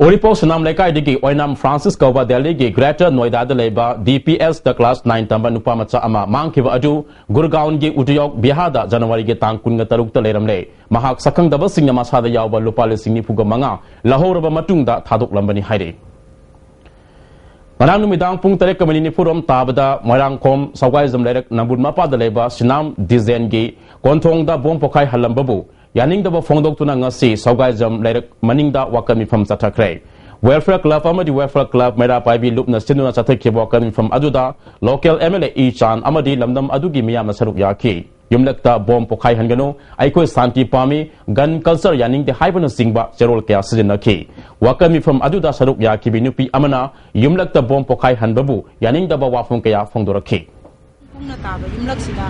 ꯎꯔꯤꯄꯣꯛ ꯁꯨꯅꯥꯝ ꯂꯩꯀꯥꯏꯗꯒꯤ ꯑꯣꯏꯅꯥꯝ ꯐ꯭ꯔꯥꯟꯁꯤꯁ ꯀꯧꯕ ꯗꯦꯜꯂꯤꯒꯤ ꯒ꯭ꯔꯦꯇꯔ ꯅꯣꯏꯗꯥꯗ ꯂꯩꯕ ꯗꯤ ꯄꯤ ꯑꯦꯁꯇ ꯀ꯭ꯂꯥꯁ ꯅꯥꯏꯟ ꯇꯝꯕ ꯅꯨꯄꯥ ꯃꯆꯥ ꯑꯃ ꯃꯥꯡꯈꯤꯕ ꯑꯗꯨ ꯒꯨꯔꯒꯥꯎꯟꯒꯤ ꯎꯗꯤꯌꯣꯛ ꯕꯤꯍꯥꯔꯗ ꯖꯅꯋꯥꯔꯤꯒꯤ ꯇꯥꯡ ꯀꯨꯟꯒ ꯇꯔꯨꯛꯇ ꯂꯩꯔꯝꯂꯦ꯫ ꯃꯍꯥꯛ ꯁꯛꯈꯪꯗꯕꯁꯤꯡꯅ ꯃꯁꯥꯗ ꯌꯥꯎꯕ ꯂꯨꯄꯥ ꯂꯤꯁꯤꯡ ꯅꯤꯐꯨꯒ ꯃꯉꯥ ꯂꯧꯍꯧꯔꯕ ꯃꯇꯨꯡꯗ ꯊꯥꯗꯣꯛꯂꯝꯕꯅꯤ ꯍꯥꯏꯔꯤ꯫ ꯉꯔꯥꯡ ꯅꯨꯃꯤꯗꯥꯡ ꯄꯨꯡ ꯇꯔꯦꯠꯀ ꯃꯤꯅꯤꯠ ꯅꯤꯐꯨꯔꯣꯝ ꯇꯥꯕꯗ ꯃꯣꯏꯔꯥꯡꯈꯣꯝ ꯁꯧꯒꯥꯏꯖꯝ ꯂꯩꯔꯛ ꯅꯝꯕꯨꯜ ꯃꯄꯥꯗ ꯂꯩꯕ ꯁꯤꯅꯥꯝ ꯗꯤꯖꯦꯟꯒꯤ ꯀꯣꯟꯊꯣꯡꯗ ꯕꯣꯝ ꯄꯣꯈꯥꯏꯍꯜꯂꯝꯕꯕꯨ ꯌꯥꯅꯤꯡꯗꯕ ꯐꯣꯡꯗꯣꯛꯇꯨꯅ ꯉꯁꯤ ꯁꯧꯒꯥꯏꯖꯝ ꯂꯩꯔꯛ ꯃꯅꯤꯡꯗ ꯋꯥꯀꯠ ꯃꯤꯐꯝ ꯆꯠꯊꯈ꯭ꯔꯦ꯫ ꯋꯦꯜꯐꯤꯌꯔ ꯀ꯭ꯂꯕ ꯑꯃꯗꯤ ꯋꯦꯜꯐꯤꯌꯔ ꯀ꯭ꯂꯕ ꯃꯩꯔꯥ ꯄꯥꯏꯕꯤ ꯂꯨꯞꯅ ꯁꯤꯟꯗꯨꯅ ꯆꯠꯊꯈꯤꯕ ꯋꯥꯀꯠ ꯃꯤꯐꯝ ꯑꯗꯨꯗ local M L A E ꯆꯥꯟ ꯑꯃꯗꯤ ꯂꯝꯗꯝ ꯑꯗꯨꯒꯤ ꯃꯤꯌꯥꯝꯅ ꯁꯔꯨꯛ ꯌꯥꯈꯤ꯫ ꯌꯨꯝꯂꯛꯇ ꯕꯣꯝ ꯄꯣꯈꯥꯏꯍꯟꯒꯅꯨ, ꯑꯩꯈꯣꯏ ꯁꯥꯟꯇꯤ ꯄꯥꯝꯃꯤ, gun culture ꯌꯥꯅꯤꯡꯗꯦ ꯍꯥꯏꯕꯅꯆꯤꯡꯕ ꯆꯦꯔꯣꯜ ꯀꯌꯥ ꯁꯤꯖꯤꯟꯅꯈꯤ꯫ ꯋꯥꯀꯠ ꯃꯤꯐꯝ ꯑꯗꯨꯗ ꯁꯔꯨꯛ ꯌꯥꯈꯤꯕꯤ ꯅꯨꯄꯤ ꯑꯃꯅ ꯌꯨꯝꯂꯛꯇ ꯕꯣꯝ ꯄꯣꯈꯥꯏꯍꯟꯕꯕꯨ ꯌꯥꯅꯤꯡꯗꯕ ꯋꯥꯐꯝ ꯀꯌꯥ ꯐꯣꯡꯗꯣꯔꯛꯈꯤ꯫ ꯀꯨꯡꯅ ꯇꯥꯕ ꯌꯨꯝꯂꯛꯁꯤꯗ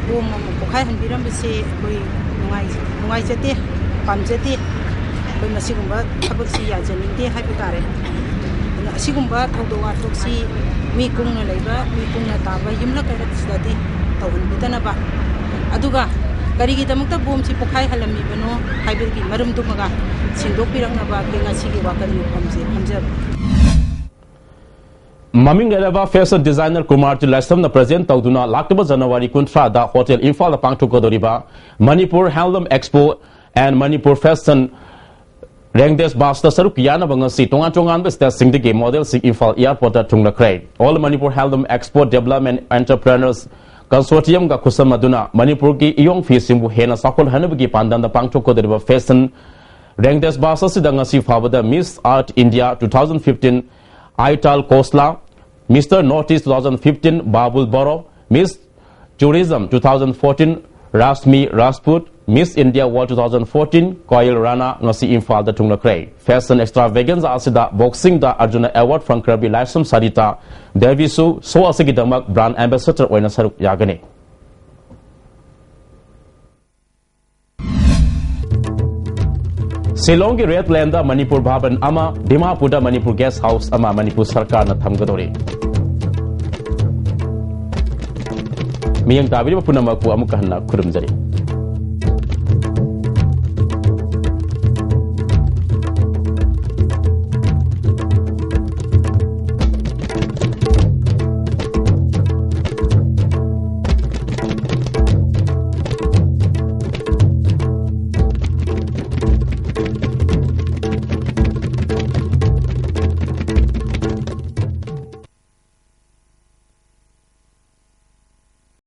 ꯕꯣꯝ ꯑꯃ ꯄꯣꯈꯥꯏꯍꯟꯕꯤꯔꯝꯕꯁꯦ ꯑꯩꯈꯣꯏ ꯅꯨꯡꯉꯥꯏ-, ꯅꯨꯡꯉꯥꯏꯖꯗꯦ, ꯄꯥꯝꯖꯗꯦ꯫ ꯑꯩꯈꯣꯏ ꯃꯁꯤꯒꯨꯝꯕ ꯊꯕꯛꯁꯤ ꯌꯥꯖꯅꯤꯡꯗꯦ ꯍꯥꯏꯕ ꯇꯥꯔꯦ꯫ ꯑꯗꯨꯅ ꯑꯁꯤꯒꯨꯝꯕ ꯊꯧꯗꯣꯛ ꯋꯥꯊꯣꯛꯁꯤ ꯃꯤ ꯀꯨꯡꯅ ꯂꯩꯕ, ꯃꯤ ꯀꯨꯡꯅ ꯇꯥꯕ ꯌꯨꯝꯂꯛ ꯀꯩꯔꯛꯁꯤꯗꯗꯤ ꯇꯧꯍꯟꯕꯤꯗꯅꯕ, ꯑꯗꯨꯒ ꯀꯔꯤꯒꯤꯗꯃꯛꯇ ꯕꯣꯝꯁꯤ ꯄꯣꯈꯥꯏꯍꯜꯂꯝꯃꯤꯕꯅꯣ ꯍꯥꯏꯕꯒꯤ ꯃꯔꯝꯗꯨꯃꯒ ꯁꯦꯡꯗꯣꯛꯄꯤꯔꯛꯅꯕ ꯑꯩꯈꯣꯏ ꯉꯁꯤꯒꯤ ꯋꯥꯀꯠ ꯃꯤꯐꯝꯁꯦ ꯐꯝꯖꯕꯅꯤ꯫ ꯃꯃꯤꯡ ꯂꯩꯔꯕ fashion designer ꯀꯨꯃꯥꯔ ꯇꯤꯂꯥꯏꯁꯝꯅ present ꯇꯧꯗꯨꯅ ꯂꯥꯛꯂꯤꯕ ꯖꯅꯋꯥꯔꯤ ꯀꯨꯟꯊ꯭ꯔꯥꯗ Hotel ꯏꯝꯐꯥꯜꯗ ꯄꯥꯡꯊꯣꯛꯀꯗꯧꯔꯤꯕ Manipur Handloom Expo and Manipur Fashion Rengdes Basꯇ ꯁꯔꯨꯛ ꯌꯥꯅꯕ ꯉꯁꯤ ꯇꯣꯉꯥꯟ ꯇꯣꯉꯥꯟꯕ stateꯁꯤꯡꯗꯒꯤ modelꯁꯤꯡ Imphal airportꯇ ꯊꯨꯡꯂꯈ꯭ꯔꯦ꯫ All Manipur Handloom Export Development Entrepreneurs Consortiumꯒ ꯈꯨꯠꯁꯝꯅꯗꯨꯅ ꯃꯅꯤꯄꯨꯔꯒꯤ ꯏꯌꯣꯡ ꯐꯤꯁꯤꯡꯕꯨ ꯍꯦꯟꯅ ꯆꯥꯎꯈꯠꯍꯟꯅꯕꯒꯤ ꯄꯥꯟꯗꯝꯗ ꯄꯥꯡꯊꯣꯛꯀꯗꯧꯔꯤꯕ fashion Rengdes Bas ꯑꯁꯤꯗ ꯉꯁꯤ ꯐꯥꯎꯕꯗ Miss Art India two thousand fifteen Aital Khosla, Mister North East two thousand fifteen Babul Boro, Miss Tourism two thousand fourteen Rashmi Rajput, Miss India World two thousand fourteen Koyal Rana ꯉꯁꯤ ꯏꯝꯐꯥꯜꯗ ꯊꯨꯡꯂꯈ꯭ꯔꯦ꯫ Fashion extravaganza ꯑꯁꯤꯗ boxingꯗ Arjuna Award ꯐꯪꯈ꯭ꯔꯕꯤ ꯂꯥꯏꯁ꯭ꯔꯝ Sarita ꯗꯦꯕꯤꯁꯨ show ꯑꯁꯤꯒꯤꯗꯃꯛ brand ambassador ꯑꯣꯏꯅ ꯁꯔꯨꯛ ꯌꯥꯒꯅꯤ꯫ ꯁꯤꯂꯣꯡꯒꯤ Red Laneꯗ Manipur ꯚꯕꯟ ꯑꯃ, ꯗꯤꯃꯥꯄꯨꯔꯗ Manipur guest house ꯑꯃ ꯃꯅꯤꯄꯨꯔ ꯁꯔꯀꯥꯔꯅ ꯊꯝꯒꯗꯧꯔꯤ꯫ ꯃꯤꯠꯌꯦꯡ ꯇꯥꯕꯤꯔꯤꯕ ꯄꯨꯝꯅꯃꯛꯄꯨ ꯑꯃꯨꯛꯀ ꯍꯟꯅ ꯈꯨꯔꯨꯝꯖꯔꯤ꯫